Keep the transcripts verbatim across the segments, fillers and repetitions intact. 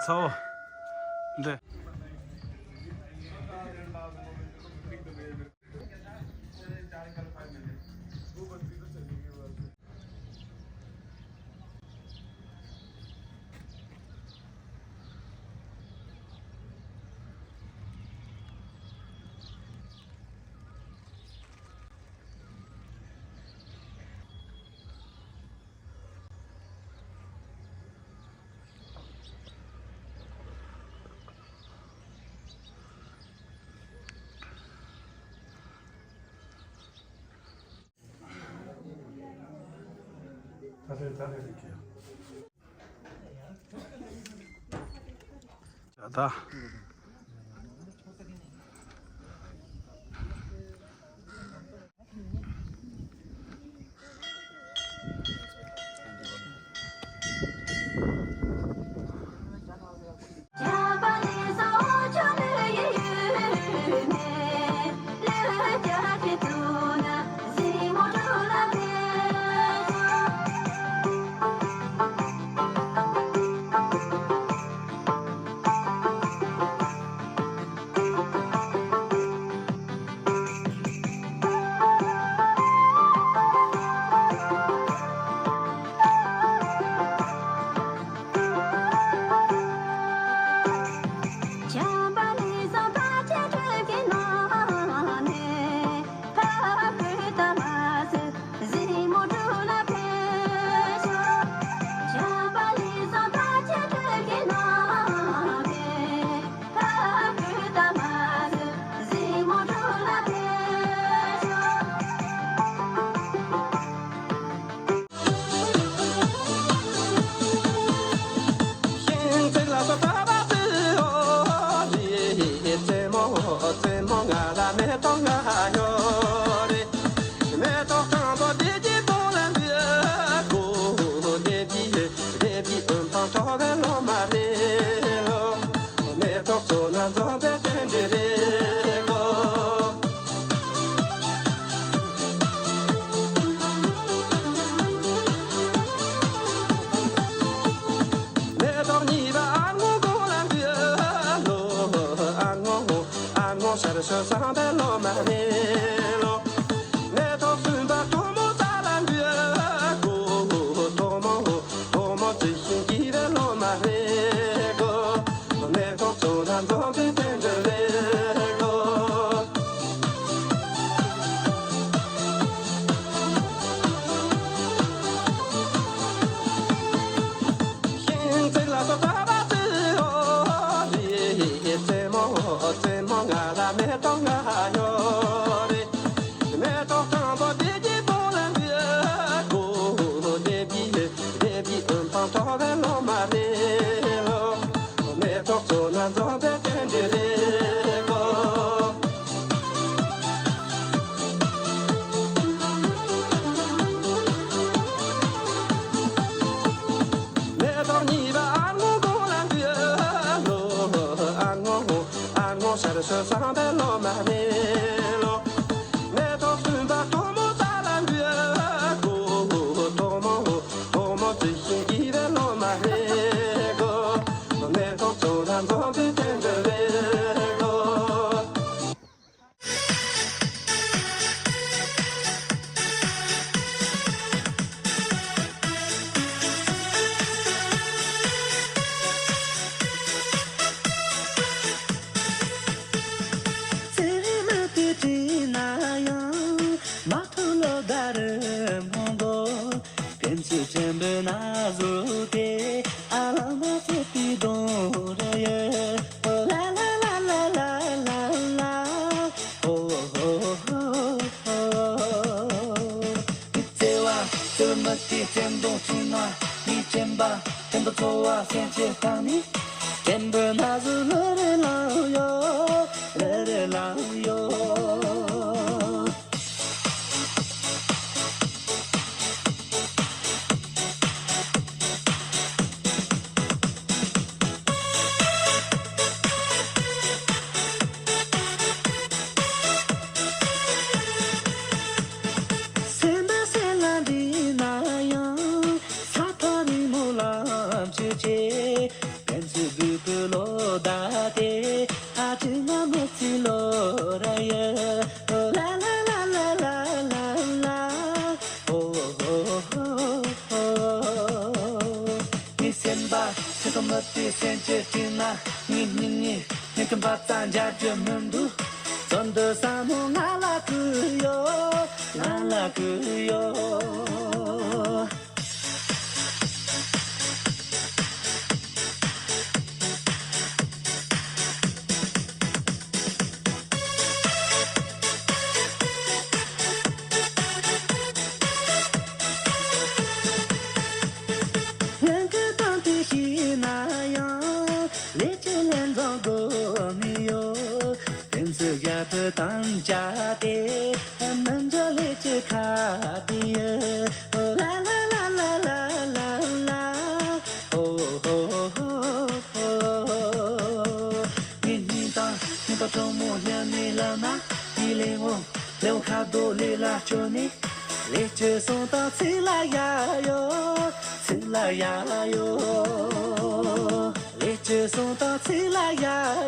ཚའོ། འདི། ད་རེས་ད་རེས་རིག་གི་ཡ། ད། པ་ཙམ་མཇལ་རྒྱུ་མི་འདུག་བཙོན་དུ་ས་མོ་ང་ལ་བསྐུར་ཡོད། ང་ལ་བསྐུར་ཡོད། སྔོན་གྱི་དོན་དེ་ཤེས་ན་ཡང་། ལས་ཀྱི་ལན་འཛོམས་དགོས་ནི་ཡོད། ཕན་ཚུན་རྒྱབ་ཏུ་དམ་བཅའ་སྟེ། མི་འཇོག་ལས་ཀྱི་ཁ་དེ་ཡོད། ལ་ལ་ལ། ཨོ་ཧོ་ཧོ་ཧོ། ངེད་གཉིས་དང་ངེད་པ་གྲོགས་མོ་མཉམ་ནས་ལབ་ན། དེ་ལས་འོང་ལེའུ་ཁ་རྡོ་ལས་ལ་སྐྱོ་ནས། ལས་ཀྱི་སོང་དང་ཚིག་ལ་ཡ་ཡོ། ཚིག་ལ་ཡ་ཡོ། ལས་ཀྱི་སོང་དང་ཚིག་ལ་ཡ་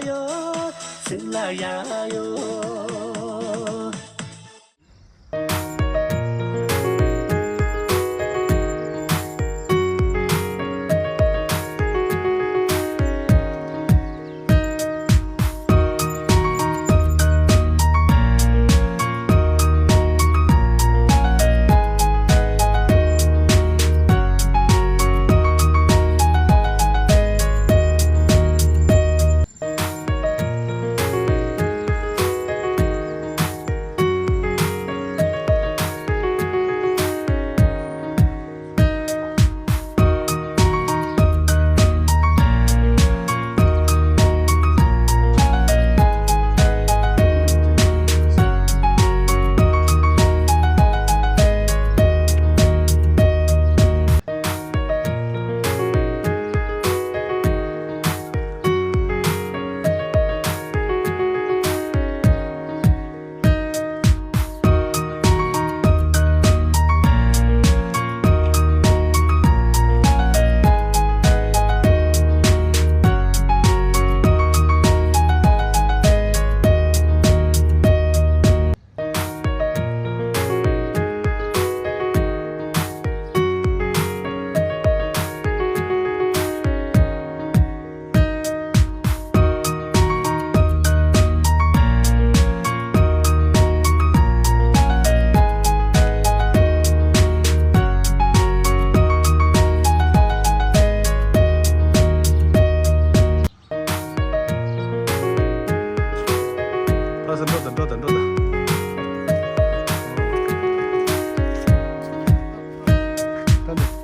ཡོ། ཚིག་ལ་ཡ་ཡོ། ལྷ་ས་འགྲོ་དང་འགྲོ་དང་འགྲོ་དང་། ད་འདི།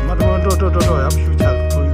མ་འགྲོ་འགྲོ་འགྲོ་འགྲོ་འགྲོ་ཡག་ཤུགས་ཆག་ཐུག་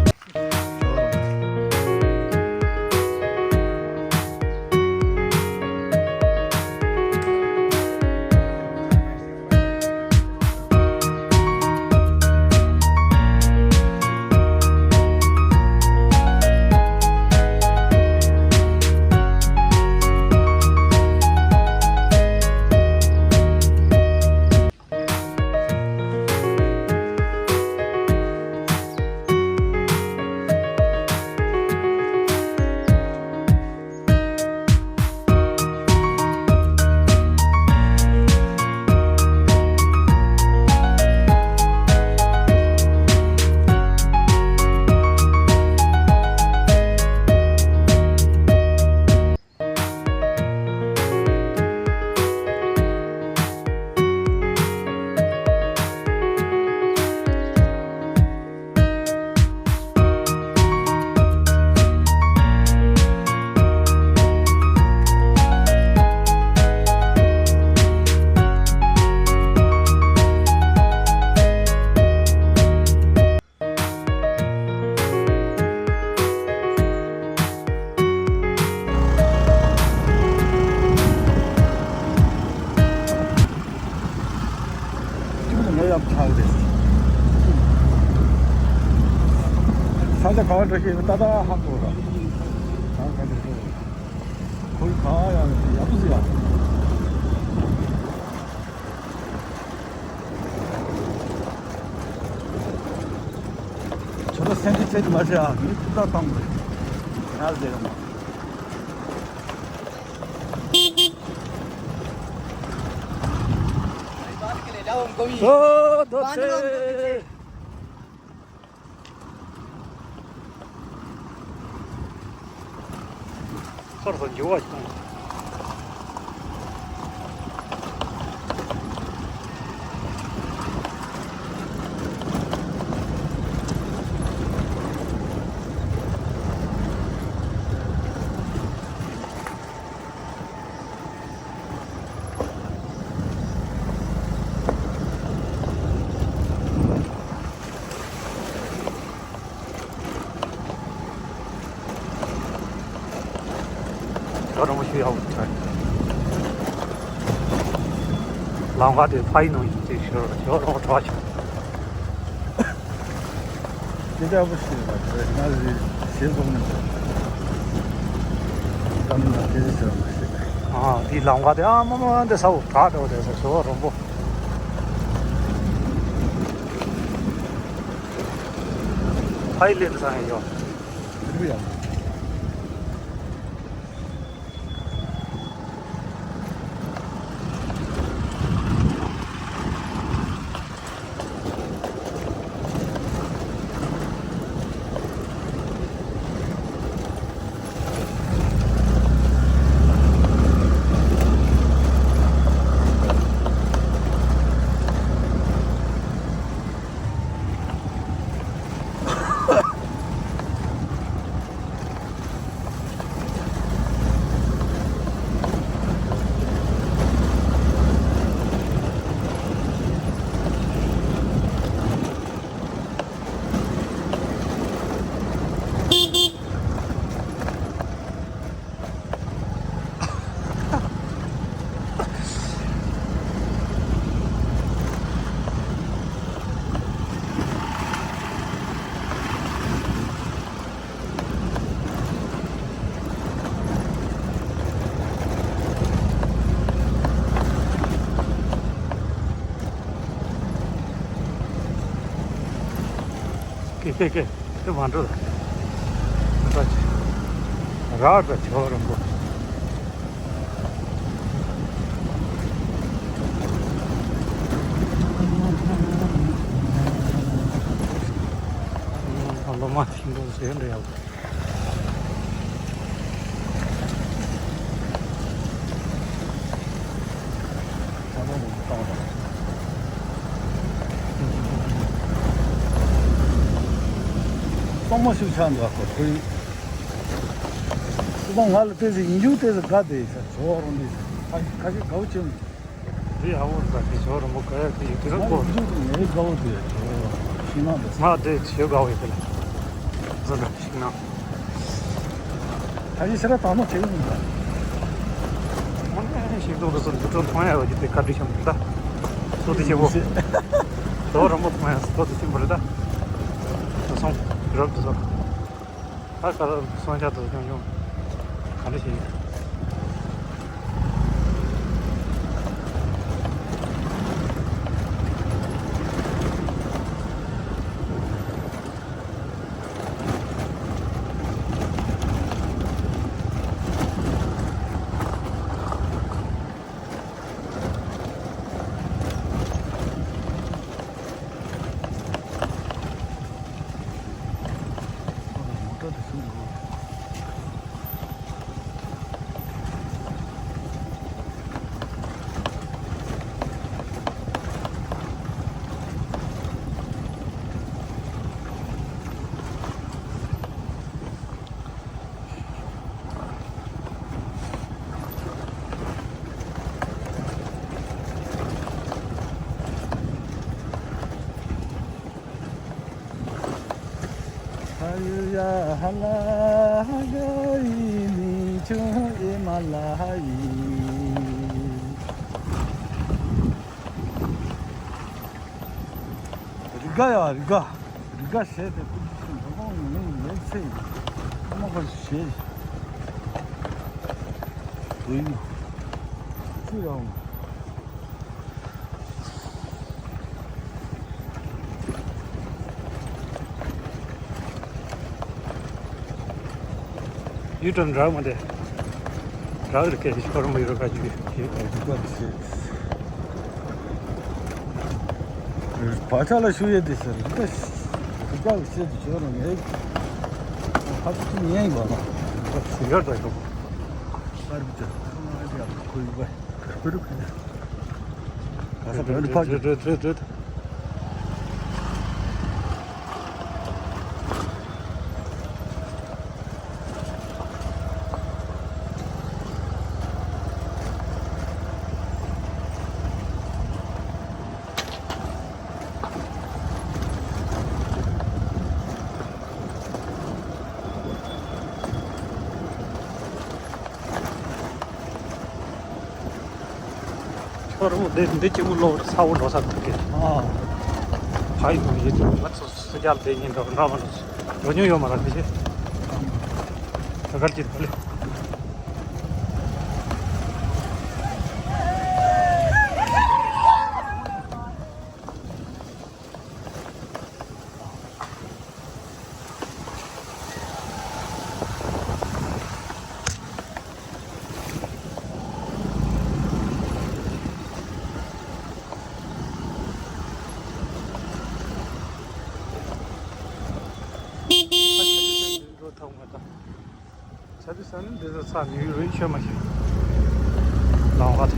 ཅིག་ནས་ངས་ཡང་ཆགས་རེད། ས་ཆ་ག་བ་འགྲོ་ཤེས་ཡོད་ཏག་ཏག་ཧ་གོ་ར། གང་ག་འགྲོ་ཤེས་ཡོད། ཁོར་ག་ཡང་ཡག་པོ་ཟིག་ཡ། ཁྱོད་ཚོ་སེམས་ཁྲལ་བྱེད་དུ་མ་བྱེད་ཨ། མི་ཐུབ་ཐབས་གཏོང་དགོས། ང་ཟེར་མ། ཨོ་རྡོ་རྗེ། ཁར་སོ་འགྱུར་བ་ཞིག་གཏོང་། ཞོ་རིང་པོ་ཞིག་ཡག་པོ་འདུག་ལམ་ཁ་དེ་ཕ་ཡི་ནང་བཞིན་ཅིག་ཞོ་ཞོ་རིང་པོ་གྲགས་ཆེ། དེ་ལྟ་བུ་ཞིག་ལ་ང་རེ་ཞེ་སོང་ནས་གཏམ་ན་དེ་ཞོ་མ་ཤེས། ཨ་དེའི་ལམ་ཁ་དེ་ཨ་མ་མ་འདི་ས་འོག་བྲག་འདྲ་བོ་དེ་ས་ཞོ་རིང་པོ། ཕ་ཡི་ལེན་དུ་སང་ཡོད། ཀེ་ཀེ་ཀེ། དེ་མ་འགྲོ། ད་ཆ་རག་ད་ཆོག་རང་གོ། ཨ་ལོ་མ་ཤིང་ཏོག་ཟེར་འདྲ་ཡག་པོ། གཙང་མ་ཞིག་ཆགས་འདུག་ཨ་ཁོ་ཁོའི། སྤྱི་བཏང་ང་ལ་ཏོག་ཙམ་ཡིན་རྒྱུ་ཏོག་ཙམ་དགའ་བསྡད་ཤག་ཇོ་བོ་རོང་འདི་ཁ་ཁ་ཤས་དགའ་བོ་བྱུང་། རི་ཧ་བོར་ད་དེ་ཞོ་རིང་པོ་ག་ཡ་དེ་ཡི་དེ་རིང་གོ། ང་ཡིན་དུས་ངའི་དགའ་བོ་དེ་ཞོ་ཤིང་ནགས་དེ། ང་དེ་ཞོ་དགའ་བོ་ཡི་དེ་ལ་ཟོ་ན་ཤིང་ནགས། ད་ཡི་ཤི་ར་དང་ནོ་ཁྱེད་ཡིན་ད། མོ་ནས་ཤིང་ཏོག་དེ་ཚོ་འདི་ཚོ་མཐོང་ཡ་ཡོད་ཀྱི་དེ་བཀའ་དྲིན་ཆེན་པོ་རེད་ད། བསོད་བདེ་ཆེན་པོ། ཞོ་རིང་པོ་མཐོང་ཡ་བསོད་བདེ་ཆེན་པོ་རེད་ད། ད་སོང་རབ་དེ་ཚོ། ད་ག་ལ་སོང་ཆ་དུ་ཡོང་ཡོང་ག་འདྲ་ཞིག་ཡིན། ཧ་ཡུ་ཡ་ཧ་ལ་ཧ་ག་ཡི་མི་ཆུང་ཨེ་མ་ལ་ཧ་ཡི། རི་ག་ཡ་རི་ག། རི་ག་ཞེས་ཏེ་ཀུ་ཅི་ཤིང་འགྲོ་ཁོང་ངེས་ཡོད་ཚེ་ཨ་མ་ཁོ་ཞེས་འདུག་ཡུ་ཅི་ཡང་། ཡུལ་གྲམ་འདྲ་མ་དེ། རག་རི་ཀའི་ཤོ་རུམ་ཡོད་ར་ཁ་ཅིག་ཡོད་པ་འདུག་པ་དེ། བ་ཆ་ལ་ཤུ་ཡེ་དེ་ཟེར་འདི་ཤུ་རྒྱག་བཤད་དུ་ཆོག་རུང་ངས་ཕ་ཚོ་ཉན་ཡིན་པ་ལ་ཤུ་ཡར་ད་ཤོག་ཨར་བི་ཅར་ཁོ་ཡི་བ་ཁུ་རུ་ཁུ་ཡ་ག་ས་བོད་ཕ་ཅོ་ཅོ་ཅོ་ཅོ། ཁྱོད་རང་འདི་འདི་གཅིག་མོ་ལོག་ས་འོ་འགྲོ་ས་འདུག་གི་ཨ། ཕ་ཡི་ཡོང་ཡིན་ང་ཚོ་སུ་རྒྱལ་དེ་ཉིན་འགྲོ་འདྲ་མ་འགྲོ་འགྲོ་མྱོང་ཡོད་མ་རེད་དེ་ཆེ། ད་གར་གྱི་ད་ལེ། འགྲོ་ཐུབ་མ་ཐུབ། ཆ་དུས་ས་ནི་འདི་ཚོ་ཚ་ནི་རུ་ཤོད་མ་ཤེས། ལང་བ་དེ།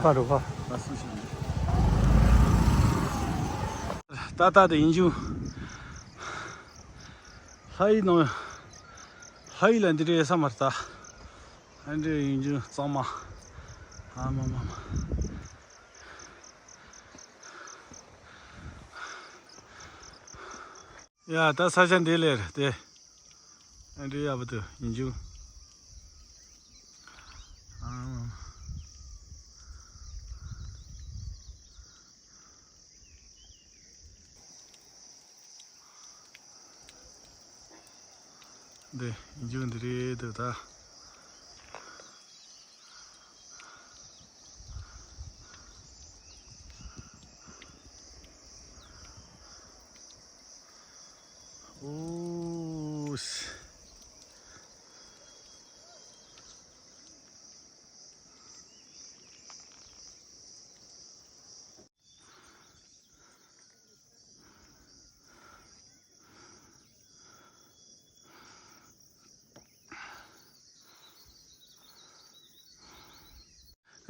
ཕ་རུ་ཕ། ཏག་ཏག་དེ་ཡིན་ཅུང་། ལྷ་ཡི་ནང་། ལྷ་ཡི་ལ་འདི་འདྲའི་ས་མར་ལྟ། ཨ་འདྲའི་ཡིན་ཅུང་གཙང་མ། ཨ་མ་མ་མ། ཡ་ད་ས་ཆ་འདི་ལེར་དེ། ཨ་འདྲའི་ཡག་པོ་འདུག་ཡིན་ཅུང་། ཨ། འདི་ཡིན་ཅུང་འདི་རེད་འདུག་ད། ཨོ།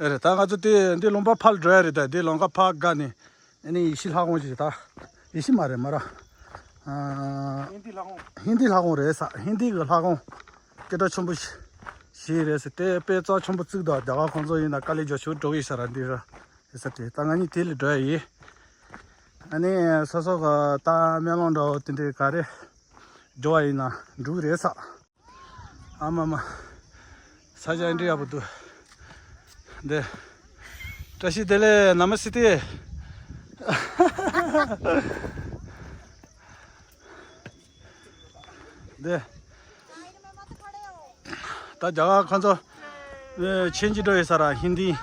ཨེ་རེད། ད་ང་ཚོ་དེ་འདི་ལུང་པ་ཕར་འགྲོ་ཡ་རེད། ད་འདི་ལུང་པ་ཕར་བརྒལ་ནས་ཨ་ནི་ཡེ་ཤེས་ལྷ་ཁང་ཞིག་ད་ཡེ་ཤེས་མ་རེད་མ་ར། ཨ། ཧིན་དི་ལྷ་ཁང་། ཧིན་དི་ལྷ་ཁང་རེད་ས། ཧིན་དི་གི་ལྷ་ཁང་སྐད་གྲགས་ཆེན་པོ་ཞིག་ཞིག་རེད་ས། དེ་དཔེ་རྩ་ཆེན་པོ་བརྩིགས་འདུག་རྒྱ་གར་ཁོང་ཚོ་ཡིན་ན་དཀའ་ལས་རྒྱ་ཆེ་འགྲོ་གི་ས་ར་འདི་ར་རེད་ས། དེ་ད་ང་གཉིས་དེ་ལ་འགྲོ་ཡ་ཡིན། ཨ་ནི་སོ་སོ་གི་ད་སྨོན་ལམ་འདྲ་བོ་དེ་འདྲའི་ག་རེ་འགྲོ་བ་ཡིན་ན་འགྲོ་གི་རེད་ས། ཨ་མ་མ། ས་ཆ་འདི་ཡག་པོ་འདུག་འདི། བཀྲ་ཤིས་བདེ་ལེགས། ན་མ་སི་ཏེ། འདི། ད་རྒྱ་གར་ཁོ་ཚོ་ཨེ་ཆེན་གྱི་འགྲོ་ཡོད་ས་ར། ཧིན་དི་ལྷ་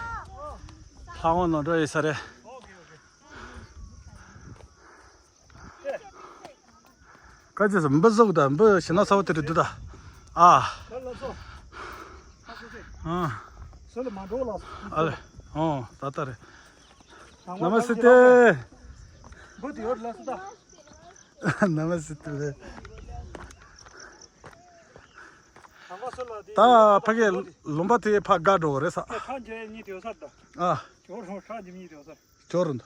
ཁང་ནང་འགྲོ་ཡོད་ས་རེད། སྐད་ཆ་ཟེར་འབུ་ཟོག་དང་འབུ་ཞེ་ན་ཚ་བོ་དེ་རེད་འདུག་ད། ཨ། ཨ། ཨ་ལེ། ཨོ་ད་ལྟ་རེད། ན་མ་སི་ཏེ། འབུ་དེ་ཡོད་ལ་སི་ད། ན་མ་སི་ཏེ་རེད། ད་ཕ་གི་ལུང་པ་དེ་ཕ་དགའ་འགྲོ་བ་རེད་ས། ཨ། ཁྱོད་རང་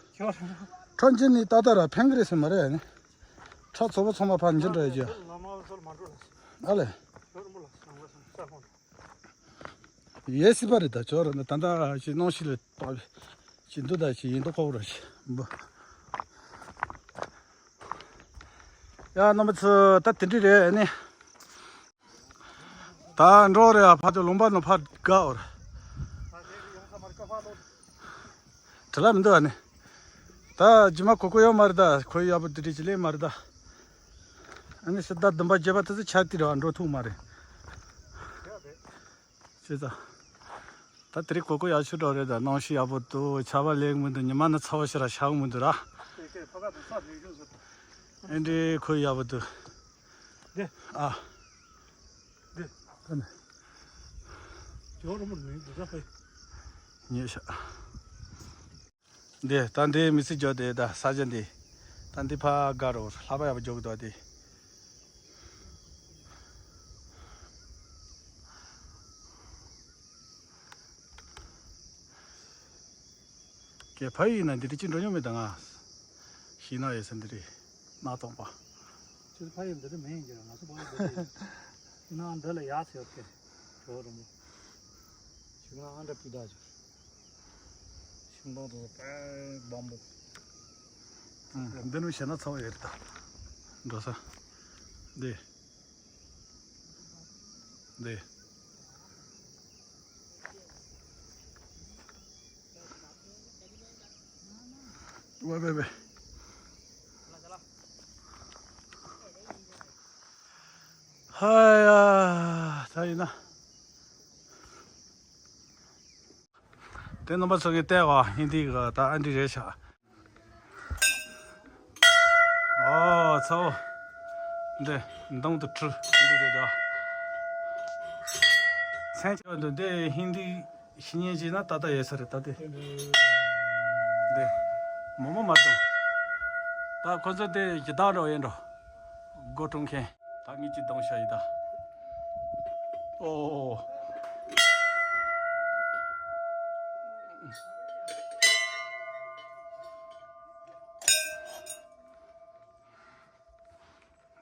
ཁྲག་འཇིབ་ནི་ཏག་ཏག་ར་ཕན་གི་རེད་ཟེར་མ་རེད་ཨ་ནི། ཁྲག་ཚོ་བ་ཚང་མ་ཕར་འཇིབ་འགྲོ་ཡ་ཅི། ཨ་ལེ། ཡེ་སི་པ་རེད་ད་ཁྱོད་རང་ད་ད་ཞིག་གནོང་ཞིག་ལ་ཏག་ཞིག་འདུག་ད་ཞིག་ཡིན་འདུག་ཁོག་ར་ཞིག་འབུ། ཡ་རྣམ་པ་ཚོ་ད་དེ་འདྲ་རེད་ཨ་ནི། ད་འགྲོ་རེད་ཨ། ཕ་ཚོ་ལུང་པ་ནང་ཕར་དགའ་འོར། བྲེལ་བ་མི་འདུག་ཨ་ནི། ད་རྗེས་མ་གོ་གོ་ཡོད་མ་རེད་ད། ཁོའི་ཡག་པོ་དེ་འདྲ་ཅིག་ལས་མ་རེད་ད། ཨ་ནི་ཕྱི་ཟླ་བདུན་པ་བརྒྱད་པ་དེ་ཚོ་ཆར་དུས་རེད་བ། འགྲོ་ཐུབ་མ་རེད། ཅི་ཙང་། ད་དེ་རིང་གོ་གོ་ཡག་ཤོས་འགྲོ་རེད་ད། གནམ་གཤིས་ཡག་པོ་འདུག་ཆར་པ་ལེགས་མི་འདུག་ཉི་མ་ནི་ཚ་བོ་ཞེ་དྲག་ཤར་གི་མི་འདུག་ར། ཨེ་འདྲའི་ཁོ་ཡག་པོ་འདུག་འདི། ཨ། འདི། ད་ནི། ཇོ་རུ་མོ་ནི་འདི་ཚ་ཕེ། ཉེ་ཤ། འདི་ད་འདི་མི་ཚེ་འཇོག་དེ་ད་ས་ཆ་འདི། ད་འདི་ཕ་ག་རུ་ལྷག་པ་ཡག་པོ་འཇོག་གི་འདུག་དེ། ཀྱེ་ཕ་ཡིན་ན་འདི་རིགས་ཅི་འགྲོ་མྱོང་མེད་ད་ང་། ཤིང་ནགས་ཡོད་ས་འདི་རིགས་སྣ་སྟོང་པ། ཁྱེད་ཕ་ཡིན་འདི་རིགས་མེད་ཡིན་གྱི་རེད། ང་ཚོ་ཕ་ཡིན་འདི་རིགས་ཤིང་ནགས་འདི་ལ་ཡག་ཚེ་ཡོད་ཀྱི་ཇོ་རུ་མོ། ཤིང་ནགས་ཨ་འདྲ་སྤུས་དག་ཅིག་ཤིང་སྡོང་དེ་ཚོ་དཔེ་སྦོམ་པོ། ཨང་། འདི་ནས་བྱས་ན་ཚ་བོ་ཡོད་རེད་ད། འགྲོ་ས། འདི། འདི། ཝེ་ཝེ་ཝེ། ཧ་ཡ། ད་ཡིན་ན། དེ་རྣམ་པ་ཚོ་གིས་བལྟས་པ་ཧིན་དི་གི་ད་ཨ་འདི་རེད་ཤག་ཨོ་ཚ་བོ། འདི་མདུང་དུ་ཁྲི་འདི་རེད་ད། མཚན་ཆེ་བ་འདུག་འདི་ཧིན་དི་ཤེས་མཁན་ཅིག་ན་ཏག་ཏག་ཡོད་ས་རེད་ད་དེ། འདི་མོག་མོག་མ་གཏོང་། ད་ཁོ་ཚོ་དེ་ཞི་དག་འགྲོ་ཡིན་འགྲོ། སྒོ་དཀྲུག་མཁན། ད་ངས་ཅི་གཏོང་ཤ་ཡི་ད། ཨོ།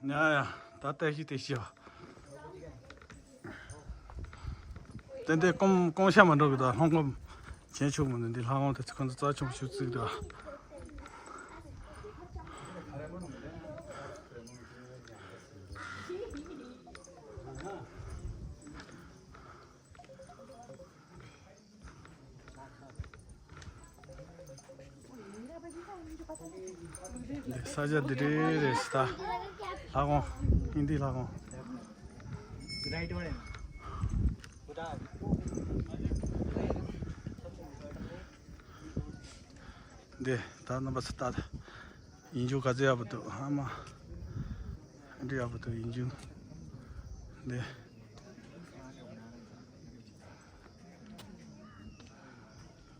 ཉ་ཡ། ད་ལྟ་ཞིག་དེ་ཤི་བ། ཏན་ཏན་ཀོང་ཀོང་ཤ་མ་འགྲོ་གི་ད་ལྷོང་ཀོང་བྱེད་ཆོག་མི་འདུག་འདི་ལྷ་ཁང་དེ་ཚོ་ཁོང་ཚོ་རྩ་ཆེན་པོ་ཞིག་བརྩིགས་འདུག་འདི་ས་ཆ་འདི་འདྲའི་རེད་ཤག་ད། ལྷ་ཁང་། ཧིན་དི་ལྷ་ཁང་། འདི་ད་རྣམ་པ་ཚོ་ལྟ་ད། ཡིན་རྒྱུ་ག་ཚོད་ཡག་པོ་འདུག་ཨ་མ། འདི་ཡག་པོ་འདུག་ཡིན་རྒྱུ། འདི།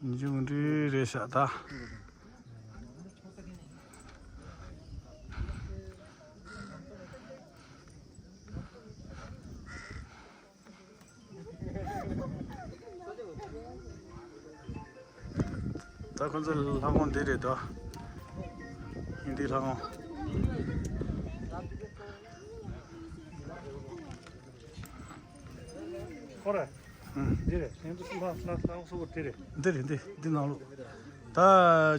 ཡིན་རྒྱུ་འདི་རེད་ཤག་ད། ད་ཁོ་ཚོ་ལྷ་ཁང་འདི་རེད་དོ། ཧིན་དི་ལྷ་ཁང་། ཁོ་རེད། ཨང་། འདི་རེད། ཧིན་དི་ལྷ་ལྷ་ལྷ་ཁང་སོ་སོ་འདི་རེད། འདི་རེད་འདི་འདི་ནང་ལོགས། ད་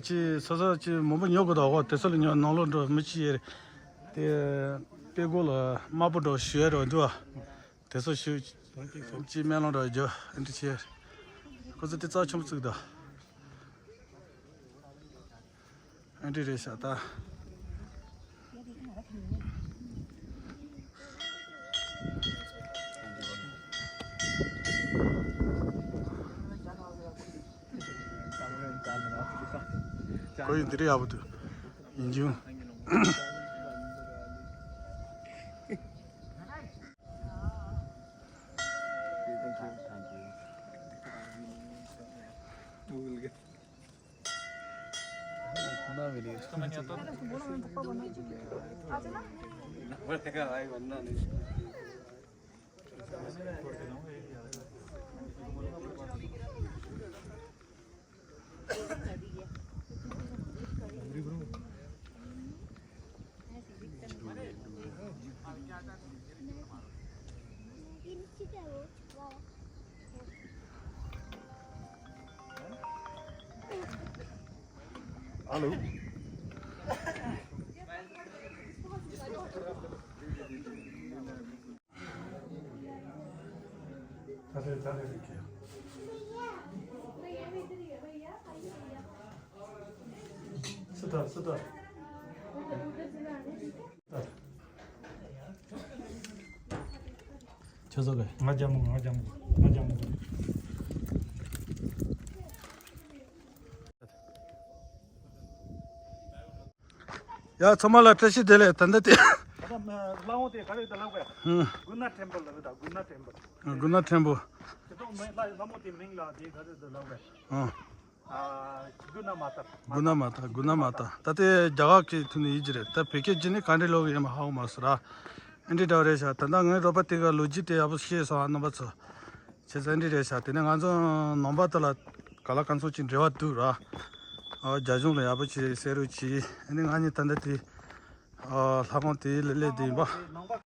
ཅི་སོ་སོ་ཅི་མང་པོ་ཉོ་དགོས་དོ། འོ་དེ་ཚོ་ལ་ཉོ། ནང་ལོགས་འགྲོ་མི་ཅི་ཡེ་རེད། དེ་དཔེ་སྒོ་ལ་དམར་པོ་འགྲོ་ཞུ་ཡ་རེད་འདུག་ཨ། དེ་ཚོ་ཞུ། ཅི་སྨན་ལམ་འགྲོ་རྒྱུ་ཨ་འདྲ་བྱས། ཁོ་ཚོ་དེ་རྩ་ཆེན་པོ་བཙུགས་འདུག་ཨ་འདྲ་རེད་ཤག་ད། ཁོ་ཡི་འདི་རེད་ཡག་པོ་འདུག་ཡིན་རྒྱུ། Hello. ད་རེད་ད་རེད་རེད་ཀྱི། སི་ཏཱ་སི་ཏཱ། ཁྱོད་ཚོ་ག་ང་རྒྱ་མོ། ང་རྒྱ་མོ། ང་རྒྱ་མོ། ཡ་ཚང་མ་ལ་བཀྲ་ཤིས་བདེ་ལེགས། ད་ལྟ་དེ། ད་ལྟ་ལྷ་ཁང་དེ་ག་རེ་ད་ལབ་པས། ཧུམ། གུ་ན་ཊེམ་པལ་ལབ་ད། གུ་ན་ཊེམ་པལ། གུ་ན་ཊེམ་པལ། དེ་ཚོ་མིང་ལ་ལྷ་ཁང་དེ་མིང་ལ་དེ་ག་རེ་ད་ལབ་པས། ཨ། ཨ། གུ་ན་མ་ཏཱ། གུ་ན་མ་ཏཱ། གུ་ན་མ་ཏཱ། ད་དེ་རྒྱ་གར་གྱི་ཐོག་ནས་ཡིན་གྱི་རེད། ད་བོད་སྐད་བརྗོད་ནི་ག་འདྲ་ལབ་ཡོད་མ་ཧ་གོ་མ་སོང་ར། ཨེ་འདྲ་འདྲ་བ་རེད་ཤག་ད་ལྟ་ངའི་རོགས་པ་དེ་ག་ལོ་རྒྱུས་དེ་ཡག་པོ་ཤེས་སོང་ཨ། རྣམ་པ་ཚོ། བྱས་ཙང་ཨེ་འདྲ་རེད་ཤག་དེ་ནས་ང་ཚོ་ནང་པ་དེ་ལ་ག་ལ་གང་འཚམ་ཅིག་འབྲེལ་བ་འདུག་ར། ཨ། རྒྱ་གཞུང་ལ་ཡག་པོ་ཅིག་གསན་རོགས་གྱིས། ཨ་ནི་ང་གཉིས་ད་ལྟ་དེ། ཨ། ལྷ་ཁང་དེའི་ལ་སླེབས་དེ་ཡིན་པ།